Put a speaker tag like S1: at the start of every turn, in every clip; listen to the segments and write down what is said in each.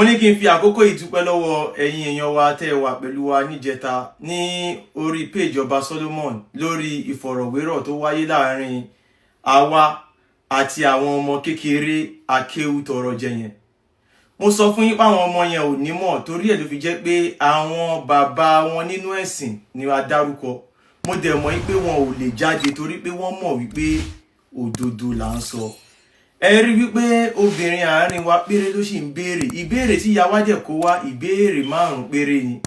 S1: Mo ní kí n fi àkókò yìí dúpẹ́ lọ́wọ́ ẹ̀yin èèyàn wa tẹ́ ẹ wà pẹ̀lú wa níjẹta ní orí péjì Ọba Solomon lórí ìfọ̀rọ̀wérọ̀ tó wáyé láàrin àwa àti àwọn ọmọ kékeré akéwù tọrọ jẹ yẹn. Mo sọ fún yín pé àwọn ọmọ yẹn ò ní mọ̀, torí ẹ̀ ló fi jẹ́ pé àwọn bàbá wọn nínú ẹ̀sìn ni a dárúkọ. Mo dẹ̀ mọ̀ pé wọn ò lè jáde torí pé wọ́n mọ̀ wípé òdodo là ń sọ. Ẹ rí wípé obìnrin àárín wa péré ló sì ń béèrè ìbéèrè tí ìyá wa dẹ̀ kó wá. Ìbéèrè márùn péré ni,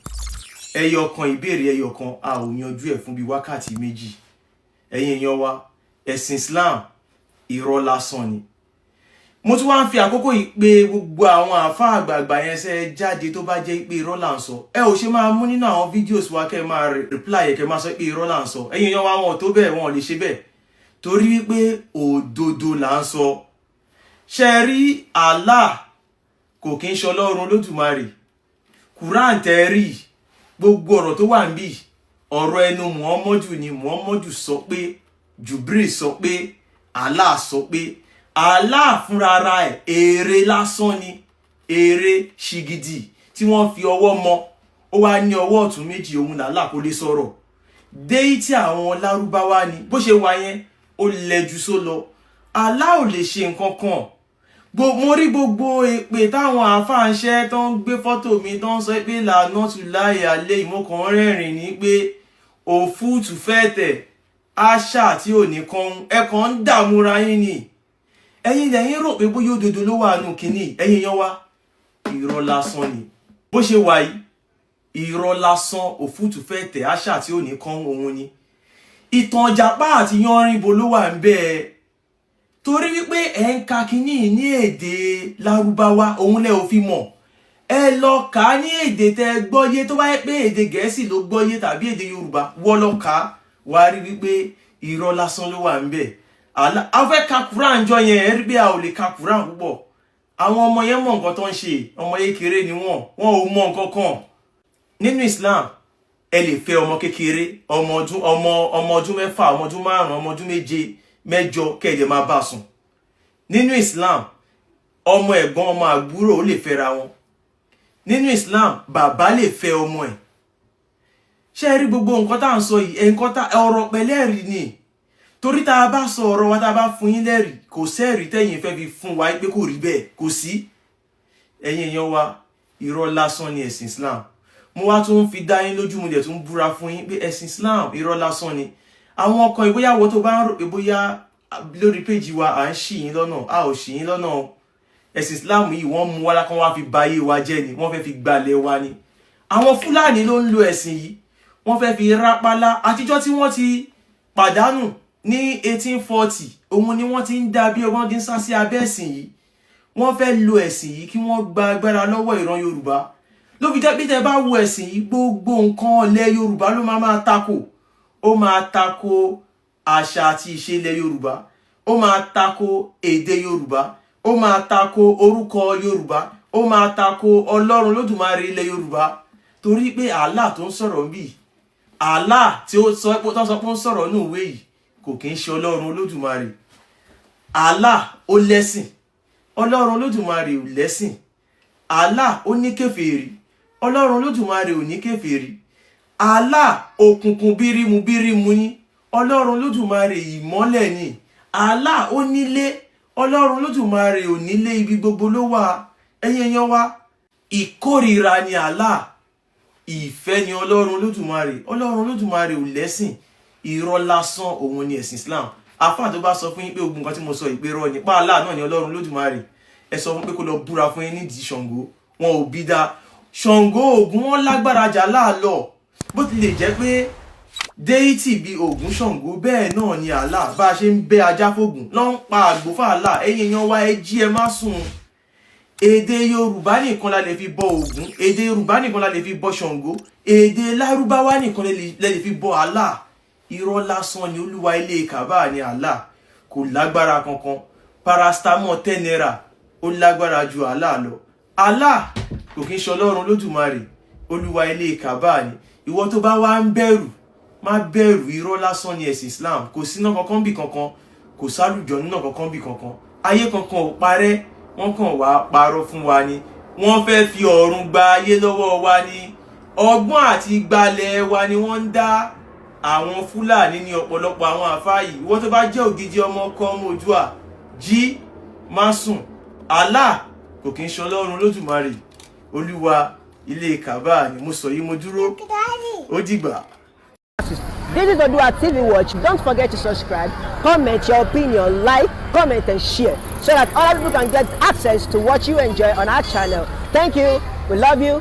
S1: ẹyọ kan, ìbéèrè ẹyọ kan, a ò yanjú ẹ̀ fún bíi wákàtí 2. Ẹ̀yin èèyàn wa, ẹ̀sìn Islam, irọ́ lásán ni. Mo tún wá ń fi àkókò yìí pé gbogbo àwọn àáfàá àgbààgbà yẹn ṣe jáde. Tó bá jẹ́ pé irọ́ là ń sọ, ẹ ò ṣe máa mú nínú àwọn videos wa kẹ́ ẹ máa reply ẹ̀, kẹ́ ẹ máa sọ pé irọ́ là ń sọ. Ẹ̀yin èèyàn wa, wọn ò tó bẹ́ẹ̀, wọn ò lè ṣe bẹ́ẹ̀ torí wípé òdodo là ń sọ. Ṣe rí, Allah kò kí ń ṣe Ọlọ́run Olódùmarè. Quran tẹ́ rí, gbogbo ọ̀rọ̀ tó wà níbí, ọ̀rọ̀ ẹnu Muhammadu ni. Muhammadu sọ pé, Jubril sọ pé, Allah sọ pé. Allah fúnra ara ẹ̀, ère lásán ni, ère ṣìgìdì tí wọ́n fi ọwọ́ mọ. Ó wá ní ọwọ́ ọ̀tún méjì, òun làlá, kó lè sọ̀rọ̀. Deity àwọn Lárúbáwá ni. Bó ṣe wà yẹn, ó lẹ́jú só lọ. Allah ò lè ṣe nǹkan kan. Mo rí gbogbo èpè táwọn àáfàá ń ṣẹ́, tó ń gbé fọ́tò mi, tó ń sọ pé lànà tù láyé alẹ́ ìmọ̀kàn rẹ́rìn ní pé òfúùtù fẹ́ẹ̀tẹ̀ àṣà tí ò ní kan. Ẹ kàn ń dààmúra yín ni. Ẹ̀yin lẹ́yìn rò pé bóyá òdodo ló wà nù kínní. Ẹ̀yin yan wa, irọ́ lásán ni. Bó ṣe wà yìí, irọ́ lásán, òfúùtù fẹ́ẹ̀tẹ̀ àṣà tí ò ní kan òun ni. Ìtàn Ìjàpá àti Yánrinbo ló wà ń bẹ́ẹ̀, torí wípé ẹ̀ ń ka kínní ní èdè Lárúbáwá, òun lẹ ò fi mọ̀. Ẹ lọ kà á ní èdè tẹ gbọ́yé. Tó bá yẹ pé èdè Gẹ̀ẹ́sì ló gbọ́yé tàbí èdè Yorùbá, wọ́ lọ kà á, wà á rí wípé irọ́ lásán ló wà ń bẹ̀. A fẹ́ ka Quran jọ yẹn, ẹ rí pé a ò lè ka Quran púpọ̀. Àwọn ọmọ yẹn mọ̀ nǹkan tó ń ṣe. Ọmọ kékeré ni wọ́n, wọn ò mọ̀ nǹkan kan. Nínú Islam, ẹ lè fẹ́ ọmọ kékeré, ọmọ ọdún 6, ọmọ ọdún 5, ọmọ ọdún 7, 8, kẹ́ẹ̀dẹ̀ máa bá sùn. Nínú Islam, ọmọ ẹ̀gbọ́n, ọmọ àbúrò, ó lè fẹ́ra wọn. Nínú Islam, bàbá lè fẹ́ ọmọ ẹ̀. Ṣé ẹ rí gbogbo nǹkan tá à ń sọ yìí, nǹkan tá ọ̀rọ̀ pẹ̀lẹ́rìí ni, torí tá a bá sọ ọ̀rọ̀ wa, tá a bá fún yín lẹ́rìí, kò sẹ́ẹ̀rí tẹ́yìn fẹ́ fi fún wa pé kò rí bẹ́ẹ̀, kò sí. Ẹ̀yin èèyàn wa, irọ́ lásán ni ẹ̀sìn Islam. Mo wá tún fi dá yín lójú, mo dẹ̀ tún búra fún yín pé ẹ̀sìn Islam, irọ́ lásán ni. Àwọn ọkàn ìbóyáwó tó bá ń rò pé bóyá lórí péjì wa à ń ṣì yín lọ́nà, a ò ṣì yín lọ́nà. Ẹ̀sìn Islam yìí, wọ́n mú wá lákàn wá fi ba ayé wa jẹ́ ni. Wọ́n fẹ́ fi gbalẹ̀ wa ni. Àwọn Fúlàní ló ń lo ẹ̀sìn yìí. Wọ́n fẹ́ fi rápálá. Àtijọ́ tí wọ́n ti pàdánù ní 1840, òun ni wọ́n ti ń dá bí ọgbọ́n ti ń sá sí abẹ́ ẹ̀sìn yìí. Wọ́n fẹ́ lo ẹ̀sìn yìí kí wọ́n gba agbára lọ́wọ́ ìran Yorùbá. Ló fi jẹ́ pé tẹ́ bá wo ẹ̀sìn yìí, gbogbo nǹkan ilẹ̀ Yorùbá ló máa máa tako. Ó máa tako àṣà àti ìṣe ilẹ̀ Yorùbá, ó máa tako èdè Yorùbá, ó máa tako orúkọ Yorùbá, ó máa tako Ọlọ́run Lódùmarè ilẹ̀ Yorùbá, torí pé Allah tó ń sọ̀rọ̀ ń bì, Allah tí ó sọ pé, tó sọ pé ó ń sọ̀rọ̀ ní ìwé yìí, kò kí ń ṣe Ọlọ́run Olódùmarè. Allah ó lẹ́sìn, Ọlọ́run Olódùmarè ò lẹ́sìn. Allah ó ní kèfèrí, Ọlọ́run Olódùmarè ò ní kèfèrí. Allah, òkùnkùn bírímù bírímù ní, Ọlọ́run Olódùmarè ìmọ́lẹ̀ ni. Allah ó nílé, Ọlọ́run Olódùmarè ò nílé, ibi gbogbo ló wà. Ẹ̀yin èèyàn wa, ìkórìíra ni Allah, ìfẹ́ ni Ọlọ́run Olódùmarè. Ọlọ́run Olódùmarè ò lẹ́sìn. Irọ́ lásán òun ni ẹ̀sìn Islam. Àfáà tó bá sọ fún yín pé ogun nǹkan tí mo sọ ìpè rọ nípa Allah náà ni Ọlọ́run Olódùmarè, ẹ sọ fún pé kó lọ búra fún yín nídìí Ṣàngó. Wọn ò bí dá Ṣàngó, Ògún, wọn lágbára jà láàlọ. Bó tilẹ̀ jẹ́ pé deity bíi Ògún, Ṣàngó, bẹ́ẹ̀ náà ni Allah. Bá a ṣe ń bẹ́ ajá fògùn ló ń pa àgbò fàlà. Ẹ̀yin èèyàn wa, ẹ jí, ẹ má sùn. Èdè Yorùbá nìkan la lè fi bọ Ògún, èdè Yorùbá nìkan la lè fi bọ Ṣàngó, èdè Lárúbáwá nìkan lè fi bọ Allah. Irọ́ lásán ni. Olúwa ilé kàbá ni Allah, kò lágbára kankan. Paracetamol 10 naira ó lágbára ju Allah lọ. Allah kò kí ń ṣe Ọlọ́run Olódùmarè, olúwa ilé kàbá ni. Ìwọ tó bá wá ń bẹ̀rù, má bẹ̀rù. Irọ́ lásán ni ẹ̀sìn Islam. Kò síná kankan bì kankan, kò sálùjọ nínà kankan bì kankan, ayé kankan ò parẹ́. Wọ́n kàn wá parọ́ fún wa ni. Wọ́n fẹ́ fi ọ̀run gba ayé lọ́wọ́ wa ni. Ọgbọ́n àti gbalẹ̀ wa ni wọ́n ń dá. Àwọn Fúlàní ní ọ̀pọ̀lọpọ̀ àwọn àfáà yìí. Wọ́n tó bá jẹ́ ògidì ọmọ ọkọ, ọmọ Oòduà, jí, má sùn. Allah kò kí ń ṣe Ọlọ́run Lódùmarè. Olúwa ilé kàbá ni mo sọ yìí. Mo dúró, ó dìgbà.
S2: This is Odua TV Watch. Don't forget to subscribe, comment your opinion, like, comment, and share so that other people can get access to what you enjoy on our channel. Thank you. We love you.